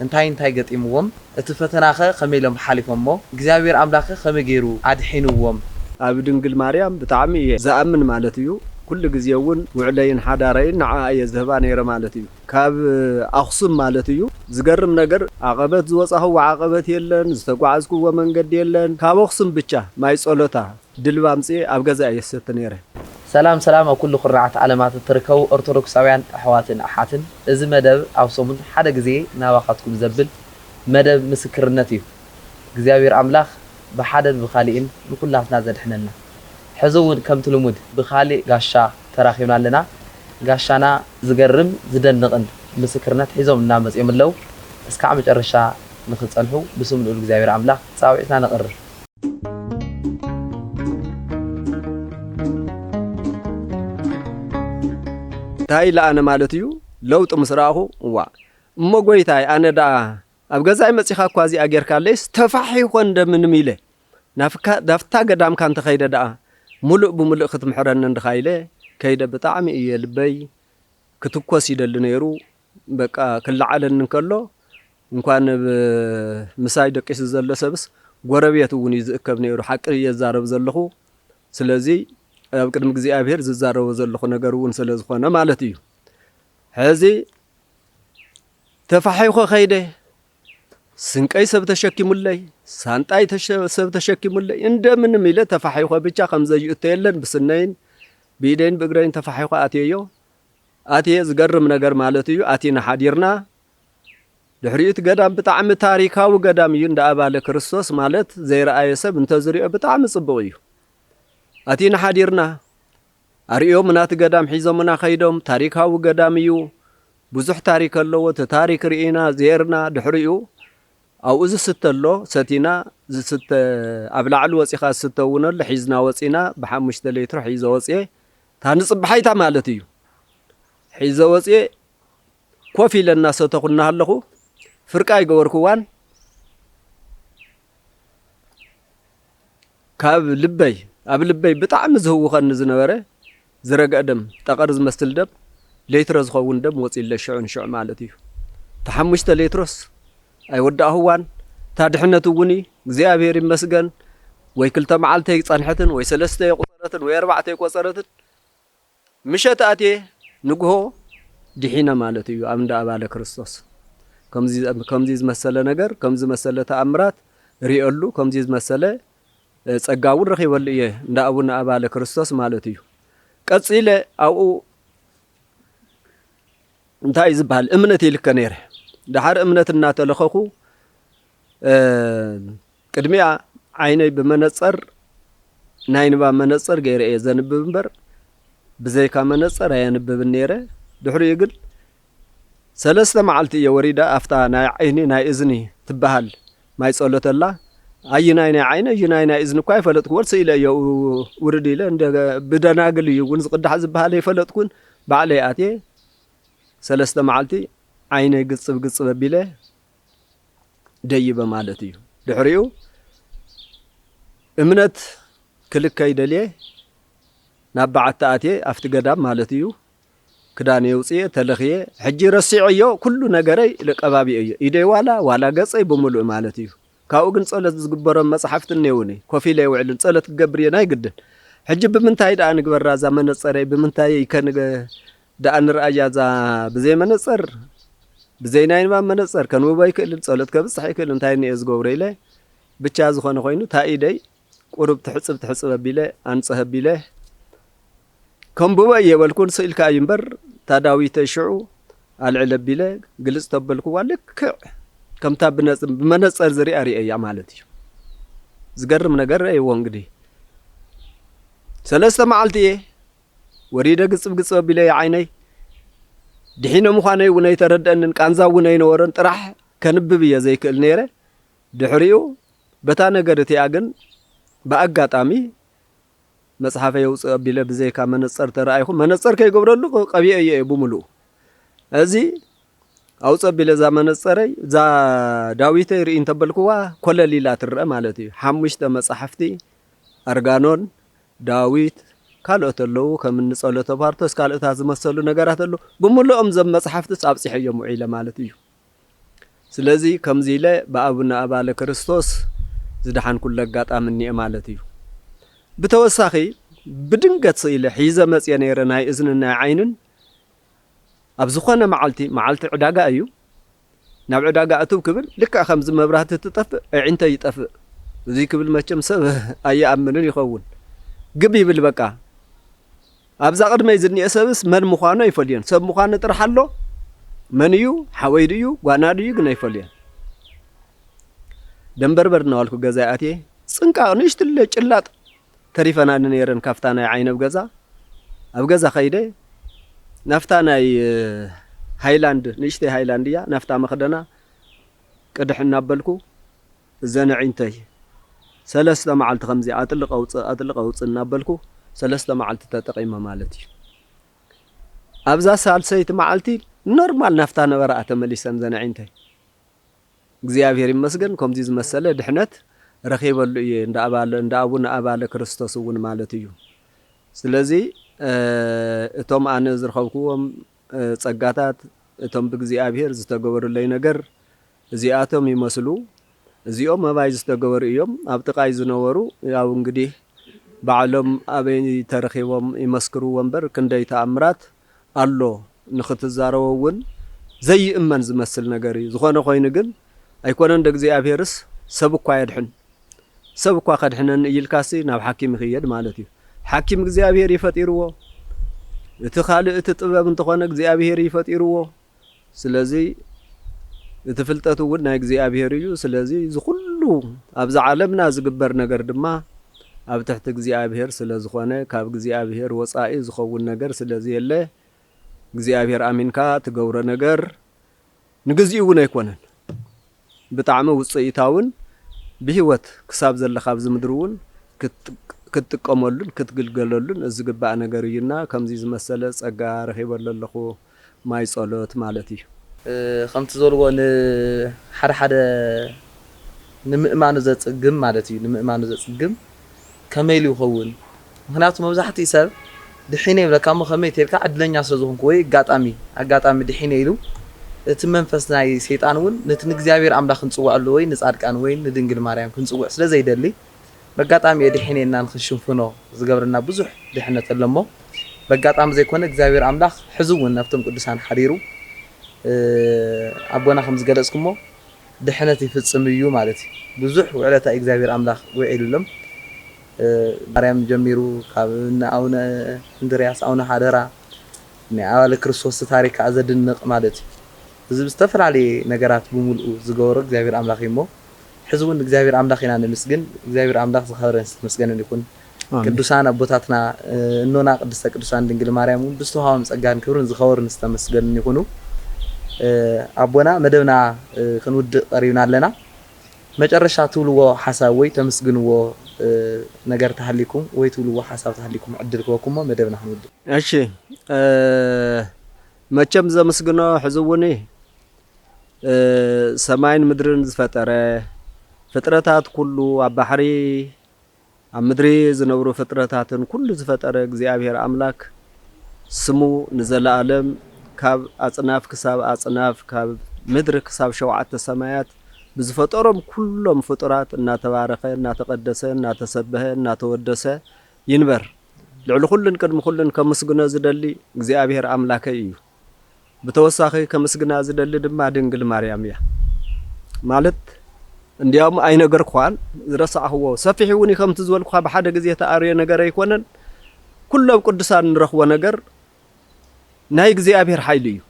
እንታይ እንታይ ገጢምዎም? እቲ ፈተናኸ ከመይ ኢሎም ሓሊፎሞ? እግዚኣብሔር ኣምላኽኸ ከመይ ገይሩ ኣድሒንዎም? ኣብ ድንግል ማርያም ብጣዕሚ እየ ዝኣምን ማለት እዩ። ኩሉ ግዜ እውን ውዕለይን ሓዳረይን ንዓኣ እየ ዝህባ ነይረ ማለት እዩ። ካብ ኣኽሱም ማለት እዩ። ዝገርም ነገር፣ ዓቐበት ዝወጻኽዎ ዓቐበት የለን፣ ዝተጓዓዝክዎ መንገዲ የለን። ካብ ኣኽሱም ብቻ ማይ ጸሎታ ድልባ ኣምጽኤ ኣብ ገዛ እየ ዝሰቲ ነይረ። ሰላም ሰላም፣ ኣብ ኩሉ ኩርናዓት ዓለማት እትርከቡ ኦርቶዶክሳውያን ኣሕዋትን ኣሓትን፣ እዚ መደብ ኣብ ሰሙን ሓደ ግዜ ናባኻትኩም ዘብል መደብ ምስክርነት እዩ። እግዚኣብሔር ኣምላኽ ብሓደን ብኻልእን ንኹላትና ዘድሕነና። ሕዚ እውን ከምቲ ልሙድ ብኻልእ ጋሻ ተራኺብና ኣለና። ጋሻና ዝገርም ዝደንቕን ምስክርነት ሒዞም እናመጽኦም ኣለዉ። እስካዕ መጨረሻ ንኽትጸንሑ ብስም ልዑል እግዚኣብሔር ኣምላኽ ጻውዒትና ነቕርብ። እንታይ ኢለ ኣነ ማለት እዩ ለውጢ ምስ ረኣኹ፣ እዋ እሞ ጎይታይ፣ ኣነ ደኣ ኣብ ገዛይ መጺኻ እኳ እዚኣ ጌርካለይስ ተፋሒኾ እንደ ምንም ኢለ ናፍካ-፣ ናፍታ ገዳምካ እንተኸይደ ደኣ ምሉእ ብምሉእ ክትምሕረኒ እንድኻ ኢለ ከይደ። ብጣዕሚ እየ ልበይ ክትኮስ ይደሊ ነይሩ። በቃ ክለዓለኒ እንከሎ እንኳን ብ-፣ ምሳይ ደቂሱ ዘሎ ሰብስ ጎረቤት እውን እዩ ዝእከብ ነይሩ። ሓቂ እየ ዝዛረብ ዘለኹ። ስለዚ ኣብ ቅድሚ እግዚኣብሔር ዝዛረቦ ዘለኹ ነገር እውን ስለ ዝኾነ ማለት እዩ። ሕዚ ተፋሒኾ ከይደ፣ ስንቀይ ሰብ ተሸኪሙለይ፣ ሳንጣይ ተሸ-፣ ሰብ ተሸኪሙለይ፣ እንደምንም ኢለ ተፋሒኾ ብቻ ከም ዘይእቶ የለን ብስነይን ብኢደይን ብእግረይን ተፋሒኾ ኣትየዮ። ኣትየ ዝገርም ነገር ማለት እዩ፣ ኣቲና ሓዲርና። ድሕሪኡ እቲ ገዳም ብጣዕሚ ታሪካዊ ገዳም እዩ፣ እንዳ ኣባለ ክርስቶስ ማለት ዘይረኣየ ሰብ እንተዝሪኦ ብጣዕሚ ጽቡቕ እዩ። ኣቲና ሓዲርና። ኣርእዮምና እቲ ገዳም ሒዞምና ከይዶም፣ ታሪካዊ ገዳም እዩ፣ ብዙሕ ታሪክ ኣለዎ፣ እቲ ታሪክ ርኢና፣ ዜርና፣ ድሕሪኡ ኣብኡ ዝስተ ኣሎ፣ ሰቲና፣ ዝስተ ኣብ ላዕሊ ወጺኻ ዝስተ እውን ኣሎ፣ ሒዝና ወጺና፣ ብሓሙሽተ ሌትሮ ሒዘ ወጽየ፣ እታ ንጽባሓይታ ማለት እዩ። ሒዘ ወጽየ፣ ኮፍ ኢለ እናሰተኹ እናሃለኹ፣ ፍርቂ ኣይገበርኩዋን። ካብ ልበይ፣ ኣብ ልበይ ብጣዕሚ ዝህውኸኒ ዝነበረ ዝረግአ ደም፣ ጠቐር ዝመስል ደም፣ ሌትሮ ዝኸውን ደም ወጺለይ ሽዑ ንሽዑ ማለት እዩ። እቲ ሓሙሽተ ሌትሮስ ኣይወዳእኽዋን። እታ ድሕነት እውን እግዚኣብሔር ይመስገን፣ ወይ ክልተ መዓልቲ ኣይጸንሐትን፣ ወይ ሰለስተ ኣይቆጸረትን፣ ወይ ኣርባዕተ ኣይቆጸረትን። ምሸት ኣትየ ንግሆ ድሒነ ማለት እዩ ኣብ እንዳ ኣባለ ክርስቶስ። ከምዚ፣ ከምዚ ዝመሰለ ነገር፣ ከምዚ ዝመሰለ ተኣምራት ርእየሉ፣ ከምዚ ዝመሰለ፣ እ፣ ጸጋ እውን ረኺበሉ እየ እንዳ ኣቡነ ኣባለ ክርስቶስ ማለት እዩ። ቀጺለ ኣብኡ እንታይ እዩ ዝበሃል እምነት ይልከ ነይረ። ደሓር እምነት እናተለኸኹ፣ እ፣ ቅድሚኣ ዓይነይ ብመነጸር፣ ናይ ንባብ መነጸር ገይረ እየ ዘንብብ እምበር፣ ብዘይካ መነጸር ኣየንብብን ነይረ። ድሕሪኡ ግን ሰለስተ መዓልቲ እየ ወሪደ፣ ኣብታ ናይ ዓይኒ ናይ እዝኒ ትበሃል ማይ ጸሎት ኣላ። ኣይናይ ናይ ዓይኒ፣ ኣይናይ ናይ እዝኒ እኳ ኣይፈለጥኩዎን፣ ስኢለ እየ ውርድ ኢለ፣ እንደ ብደናግል እዩ እውን ዝቕዳሕ ዝበሃል ኣይፈለጥኩን። ባዕለይ ኣትየ፣ ሰለስተ መዓልቲ ዓይነይ ግጽብ ግጽብ ኣቢለ ደይበ ማለት እዩ። ድሕሪኡ እምነት ክልከይ ደልየ ናብ በዓቲ ኣትየ፣ ኣብቲ ገዳም ማለት እዩ። ክዳነይ ኣውጽየ፣ ተለኽየ፣ ሕጂ ረሲዐዮ፣ ኩሉ ነገረይ ቀባቢኤዮ። ኢደይ ዋላ፣ ዋላ ገጸይ ብምሉእ ማለት እዩ። ካብኡ ግን ጸሎት ዝግበሮም መጽሓፍቲ እኔውኒ፣ ኮፍ ኢለ ኣይውዕልን፣ ጸሎት ክገብር እየ ናይ ግድን። ሕጂ ብምንታይ ደኣ ንግበራ እዛ መነጸረይ፣ ብምንታይ ከ ንገ-፣ ደኣ ንርኣያ እዛ ብዘይ መነጸር፣ ብዘይ ናይ ንባብ መነጸር ከንብቦ ኣይክእልን፣ ጸሎት ከብጽሕ ኣይክእልን፣ እንታይ እየ ዝገብሮ ኢለ፣ ብቻ ዝኾነ ኮይኑ፣ እታ ኢደይ ቁሩብ ትሕጽብ ትሕጽብ ኣቢለ፣ ኣንጽህ ኣቢለ፣ ከንብቦ እየ በልኩን፣ ስኢልካ እዩ እምበር፣ እታ ዳዊተይ ሽዑ ኣልዕል ኣቢለ፣ ግልጽ ተበልኩዋ፣ ልክዕ ከምታ ብነጽ-፣ ብመነጸር ዝሪኣ ሪኤያ ማለት እዩ። ዝገርም ነገር ረእይዎ እንግዲህ። ሰለስተ መዓልቲ እየ ወሪደ ግጽብ ግጽብ ኣቢለ እየ ዓይነይ። ድሒነ ምዃነይ እውን ኣይተረድአንን፣ ቃንዛ እውን ኣይነበሮን፣ ጥራሕ ከንብብ እየ ዘይክእል ነይረ። ድሕሪኡ በታ ነገር እቲኣ ግን ብኣጋጣሚ መጽሓፈይ የውጽእ ኣቢለ ብዘይካ መነጸር ተረኣይኹ። መነጸር ከይገብረሉ ቀቢኤዮ እየ ብምሉኡ። እዚ ኣውጽእ ኣቢለ እዛ መነጸረይ፣ እዛ ዳዊተይ ርኢ እንተበልክዋ ኮለል ኢላ ትረአ ማለት እዩ። ሓሙሽተ መጻሕፍቲ፣ ኣርጋኖን፣ ዳዊት፣ ካልኦት ኣለዉ፣ ከም እኒ ጸሎተ ፓርቶስ፣ ካልኦታት ዝመሰሉ ነገራት ኣለዉ። ብምሉኦም እዞም መጻሕፍትስ ኣብጺሐዮም ውዒለ ማለት እዩ። ስለዚ ከምዚ ኢለ ብኣቡነ ኣባለ ክርስቶስ ዝደሓንኩሉ ኣጋጣሚ እኒኤ ማለት እዩ። ብተወሳኺ ብድንገት ስኢለ ሒዘ መፅየ ነይረ ናይ እዝንን ናይ ዓይንን ኣብ ዝኾነ መዓልቲ፣ መዓልቲ ዕዳጋ እዩ፣ ናብ ዕዳጋ እትው ክብል ልክዕ ከምዚ መብራህቲ ትጠፍእ ኣዒንተይ ይጠፍእ። እዚ ክብል መቸም ሰብ ኣይኣምንን ይኸውን። ግብ ይብል በቃ። ኣብዛ ቅድመይ ዝኒኤ ሰብስ መን ምዃኑ ኣይፈልዮን። ሰብ ምዃኑ ጥራሕ ኣሎ። መን እዩ? ሓወይ ድዩ? ጓና ድዩ? ግን ኣይፈልዮን። ደንበርበር እናበልኩ ገዛ ኣትየ ጽንቃቕ ንእሽትለ ጭላጥ ተሪፈናኒ ነይረን ካብታ ናይ ዓይነብ ገዛ። ኣብ ገዛ ከይደ ናፍታ ናይ ሃይላንድ፣ ንእሽተይ ሃይላንድ እያ፣ ናፍታ መኽደና ቅድሕ እናበልኩ እዘን ኣዒንተይ ሰለስተ መዓልቲ ከምዚ ኣጥልቕ ኣውፅእ ኣጥልቕ ኣውፅእ እናበልኩ ሰለስተ መዓልቲ ተጠቒመ ማለት እዩ። ኣብዛ ሳልሰይቲ መዓልቲ ኖርማል ናፍታ ነበራ ተመሊሰን ዘን ኣዒንተይ። እግዚኣብሔር ይመስገን ከምዚ ዝመሰለ ድሕነት ረኺበሉ እየ እንዳ ኣባለ እንዳ ኣቡነ ኣባለ ክርስቶስ እውን ማለት እዩ። ስለዚ እቶም ኣነ ዝረኸብክዎም ጸጋታት እቶም ብእግዚኣብሔር ዝተገበሩለይ ነገር እዚኣቶም ይመስሉ። እዚኦም ኣባይ ዝተገበሩ እዮም። ኣብ ጥቓይ ዝነበሩ ያው እንግዲህ ባዕሎም ኣበይ ተረኺቦም ይመስክርዎ እምበር ክንደይ ተኣምራት ኣሎ ንኽትዛረቦ እውን ዘይእመን ዝመስል ነገር እዩ። ዝኾነ ኮይኑ ግን ኣይኮነን እንደ እግዚኣብሔርስ ሰብ እኳ የድሕን። ሰብ እኳ ከድሕነኒ እይልካሲ ናብ ሓኪም ይኽየድ ማለት እዩ። ሓኪም እግዚኣብሔር ይፈጢርዎ። እቲ ካልእ እቲ ጥበብ እንተኾነ እግዚኣብሔር ይፈጢርዎ። ስለዚ እቲ ፍልጠት እውን ናይ እግዚኣብሔር እዩ። ስለዚ እዚ ኩሉ ኣብዛ ዓለምና ዝግበር ነገር ድማ ኣብ ትሕቲ እግዚኣብሔር ስለ ዝኾነ ካብ እግዚኣብሔር ወጻኢ ዝኸውን ነገር ስለ ዘየለ እግዚኣብሔር ኣሚንካ ትገብሮ ነገር ንግዚኡ እውን ኣይኮነን። ብጣዕሚ ውፅኢታውን ብህይወት ክሳብ ዘለኻ ኣብዚ ምድሪ እውን ክትጥቀመሉን ክትግልገለሉን ዝግባእ ነገር እዩና ከምዚ ዝመሰለ ፀጋ ረኺበሉ ኣለኹ። ማይ ጸሎት ማለት እዩ። ከምቲ ዝበልዎ ንሓደ ሓደ ንምእማኑ ዘፅግም ማለት እዩ። ንምእማኑ ዘፅግም ከመይ ኢሉ ይኸውን? ምክንያቱ መብዛሕትኡ ሰብ ድሒነ ይብለካ እሞ ከመይ ተልካ ዕድለኛ ስለ ዝኾንኩ ወይ ኣጋጣሚ ኣጋጣሚ ድሒነ ኢሉ እቲ መንፈስ ናይ ሰይጣን እውን ነቲ ንእግዚኣብሔር ኣምላኽ ክንፅውዐሉ ወይ ንፃድቃን ወይ ንድንግል ማርያም ክንፅውዕ ስለ ዘይደሊ በጋጣሚ እየ ድሒነ ኢልና ንክንሽንፍኖ ዝገብረና ብዙሕ ድሕነት ኣሎ እሞ በጋጣሚ ዘይኮነ እግዚኣብሔር ኣምላኽ ሕዚ እውን ናብቶም ቅዱሳን ሓዲሩ ኣቦና ከም ዝገለፅኩሞ ድሕነት ይፍፅም እዩ ማለት እዩ። ብዙሕ ውዕለታ እግዚኣብሔር ኣምላኽ ውዒሉሎም ማርያም ጀሚሩ ካብ እነ ኣቡነ እንድርያስ ኣቡነ ሓደራ ናይ ኣባለ ክርስቶስ ታሪክ ከዓ ዘድንቕ ማለት እዩ። እዚ ዝተፈላለየ ነገራት ብምልኡ ዝገበሮ እግዚኣብሔር ኣምላኽ እዩ እሞ ሕዚ እውን እግዚኣብሔር ኣምላኽ ኢና ንምስግን። እግዚኣብሔር ኣምላኽ ዝኸበረን ዝተመስገነን ይኹን። ኣሜን። ቅዱሳን ኣቦታትና እኖና ቅድስተ ቅዱሳን ድንግል ማርያም እውን ብዝተዋሃቦም ጸጋን ክብርን ዝኸበሩን ዝተመስገኑን ይኹኑ። ኣቦና መደብና ክንውድእ ቀሪብና ኣለና። መጨረሻ ትብልዎ ሓሳብ ወይ ተመስግንዎ ነገር ተሃሊኩም ወይ ትብልዎ ሓሳብ ተሃሊኩም ዕድል ክበኩሞ መደብና ክንውድእ። እሺ መቸም ዘመስግኖ ሕዚ እውን ሰማይን ምድርን ዝፈጠረ ፍጥረታት ኩሉ ኣብ ባሕሪ ኣብ ምድሪ ዝነብሩ ፍጥረታትን ኩሉ ዝፈጠረ እግዚኣብሔር ኣምላክ ስሙ ንዘለኣለም ካብ ኣጽናፍ ክሳብ ኣጽናፍ ካብ ምድሪ ክሳብ ሸውዓተ ሰማያት ብዝፈጠሮም ኩሎም ፍጡራት እናተባረኸ እናተቐደሰ እናተሰበሀ እናተወደሰ ይንበር። ልዕሊ ኩሉን ቅድሚ ኩሉን ከምስግኖ ዝደሊ እግዚኣብሔር ኣምላከይ እዩ። ብተወሳኺ ከምስግና ዝደሊ ድማ ድንግል ማርያም እያ። ማለት እንዲያውም ኣይነገርኳን ዝረሳዕኽዎ ሰፊሕ እውን እዩ ከምቲ ዝበልኩኻ ብሓደ ግዜ ተኣርዮ ነገር ኣይኮነን። ኩሎም ቅዱሳን ንረኽቦ ነገር ናይ እግዚኣብሔር ሓይሊ እዩ።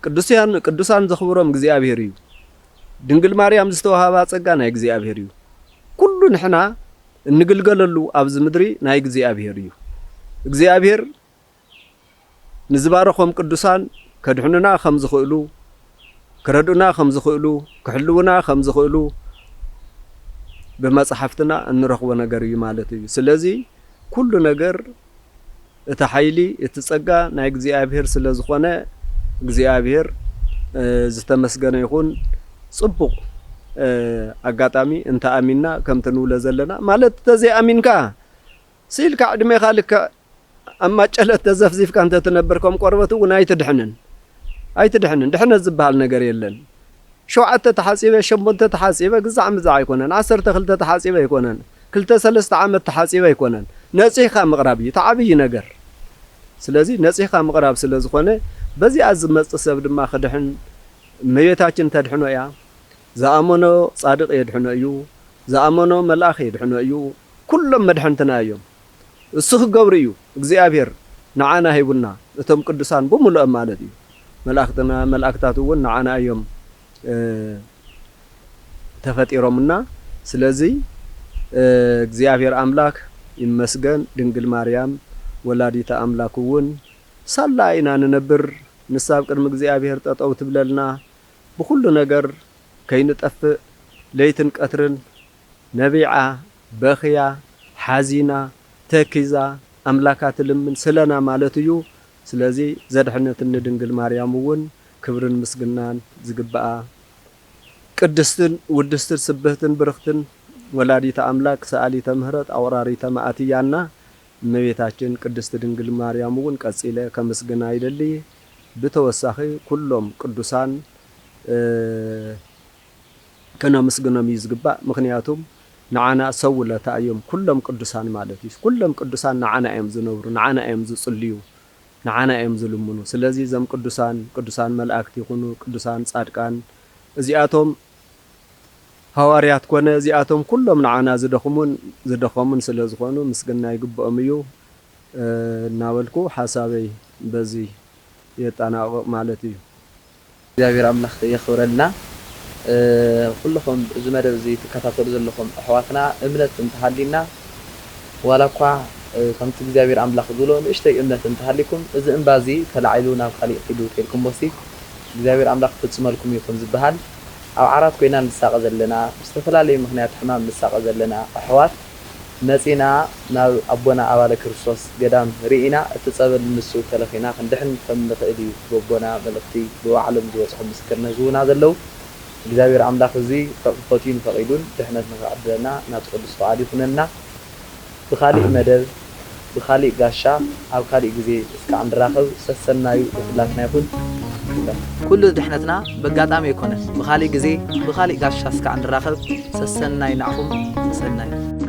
ቅዱስያን ቅዱሳን ዘኽብሮም እግዚኣብሔር እዩ። ድንግል ማርያም ዝተዋሃባ ጸጋ ናይ እግዚኣብሔር እዩ። ኩሉ ንሕና እንግልገለሉ ኣብዚ ምድሪ ናይ እግዚኣብሔር እዩ። እግዚኣብሔር ንዝባረኾም ቅዱሳን ከድሕኑና ከም ዝኽእሉ፣ ክረድኡና ከም ዝኽእሉ፣ ክሕልዉና ከም ዝኽእሉ ብመጻሕፍትና እንረኽቦ ነገር እዩ ማለት እዩ። ስለዚ ኩሉ ነገር እቲ ሓይሊ እቲ ጸጋ ናይ እግዚኣብሔር ስለ ዝኾነ እግዚኣብሔር ዝተመስገነ ይኹን። ጽቡቕ ኣጋጣሚ እንተ ኣሚንና ከምቲ ንብሎ ዘለና ማለት እንተዘይኣሚንካ ስኢልካ ዕድሜኻ ልክዕ ኣብ ማጨለት ተዘፍዚፍካ እንተትነብር ከም ቆርበት እውን ኣይትድሕንን ኣይትድሕንን። ድሕነት ዝበሃል ነገር የለን። ሸውዓተ ተሓጺበ፣ ሸሞንተ ተሓጺበ፣ ግዛዕ ምዛዕ ኣይኮነን። ዓሰርተ ክልተ ተሓጺበ ኣይኮነን። ክልተ ሰለስተ ዓመት ተሓጺበ ኣይኮነን። ነጺህካ ምቕራብ እዩ እቲ ዓብዪ ነገር። ስለዚ ነጺህካ ምቕራብ ስለ ዝኾነ፣ በዚኣ ዝመጽእ ሰብ ድማ ክድሕን፣ እመቤታችን ተድሕኖ እያ። ዝኣመኖ ጻድቕ የድሕኖ እዩ። ዝኣመኖ መልኣኽ የድሕኖ እዩ። ኩሎም መድሐንትና እዮም። እሱ ክገብሩ እዩ እግዚኣብሔር ንዓና ሂቡና። እቶም ቅዱሳን ብምሉኦም ማለት እዩ። መላእክትና፣ መላእክታት እውን ንዓና እዮም፣ እ፣ ተፈጢሮምና። ስለዚ፣ እ፣ እግዚኣብሔር ኣምላክ ይመስገን። ድንግል ማርያም ወላዲተ ኣምላክ እውን ሳላ ኢና ንነብር። ንሳ ኣብ ቅድሚ እግዚኣብሔር ጠጠው ትብለልና። ብኹሉ ነገር ከይንጠፍእ ለይትን ቀትርን ነቢዓ፣ በኽያ፣ ሓዚና፣ ተኪዛ፣ ኣምላካ ትልምን ስለና ማለት እዩ። ስለዚ ዘድሐነትኒ ድንግል ማርያም እውን ክብርን ምስግናን ዝግብኣ ቅድስትን ውድስትን ስብህትን ብርኽትን ወላዲተ ኣምላክ ሰኣሊተ ምህረት ኣውራሪተ መዓት እያና። እመቤታችን ቅድስት ድንግል ማርያም እውን ቀጺለ ከመስግና ይደሊ። ብተወሳኺ ኩሎም ቅዱሳን፣ እ፣ ከነመስግኖም እዩ ዝግባእ። ምኽንያቱም ንዓና ሰብ ውለታ እዮም። ኩሎም ቅዱሳን ማለት እዩ። ኩሎም ቅዱሳን ንዓና እዮም ዝነብሩ፣ ንዓና እዮም ዝጽልዩ፣ ንዓና እዮም ዝልምኑ። ስለዚ እዞም ቅዱሳን፣ ቅዱሳን መላእክቲ ይኹኑ፣ ቅዱሳን ጻድቃን፣ እዚኣቶም ሃዋርያት ኮነ፣ እዚኣቶም ኩሎም ንዓና ዝደኽሙን ዝደኸሙን ስለ ዝኾኑ ምስግና ይግብኦም እዩ፣ እ፣ እናበልኩ ሓሳበይ በዚ የጠናቕቕ ማለት እዩ። እግዚኣብሔር ኣምላኽ የኽብረልና። እ፣ ኩልኹም እዚ መደብ እዚ ትከታተሉ ዘለኹም ኣሕዋትና እምነት እንተሃልዩና፣ ዋላ እኳ፣ እ፣ ከምቲ እግዚኣብሔር ኣምላኽ ዝብሎ ንእሽተይ እምነት እንተሃልይኩም፣ እዚ እምባ እዚ ተላዒሉ ናብ ካሊእ ኪዱ ተልኩምቦሲ፣ እግዚኣብሔር ኣምላኽ ክፍጽመልኩም እዩ ከም ዝበሃል፣ ኣብ ዓራት ኮይና ንሳቐ ዘለና፣ ብዝተፈላለዩ ምኽንያት ሕማም ንሳቐ ዘለና ኣሕዋት፣ መጺና ናብ ኣቦና ኣባለ ክርስቶስ ገዳም ርኢና፣ እቲ ጸበል ንሱ ተለኺና ክንድሕን ከም ንኽእል እዩ ብኣቦና መልእኽቲ ብባዕሎም ዝበጽሑ ምስክርነት ዝህቡና ዘለዉ። እግዚኣብሔር ኣምላኽ እዚ ፈ-፣ ፈትዩን ፈቒዱን ድሕነት ንኽዕድለና ናቱ ቅዱስ ፍቓድ ይኹነና። ብኻሊእ መደብ፣ ብኻሊእ ጋሻ፣ ኣብ ካሊእ ግዜ እስካዕ ንራኸብ። ሰሰናዩ ንኹላትና ይኹን። ኩሉ ድሕነትና በጋጣሚ ኣይኮነን። ብኻሊእ ግዜ፣ ብኻሊእ ጋሻ እስካዕ ንራኸብ። ሰሰናዩ ንዓኹም፣ ሰሰናዩ።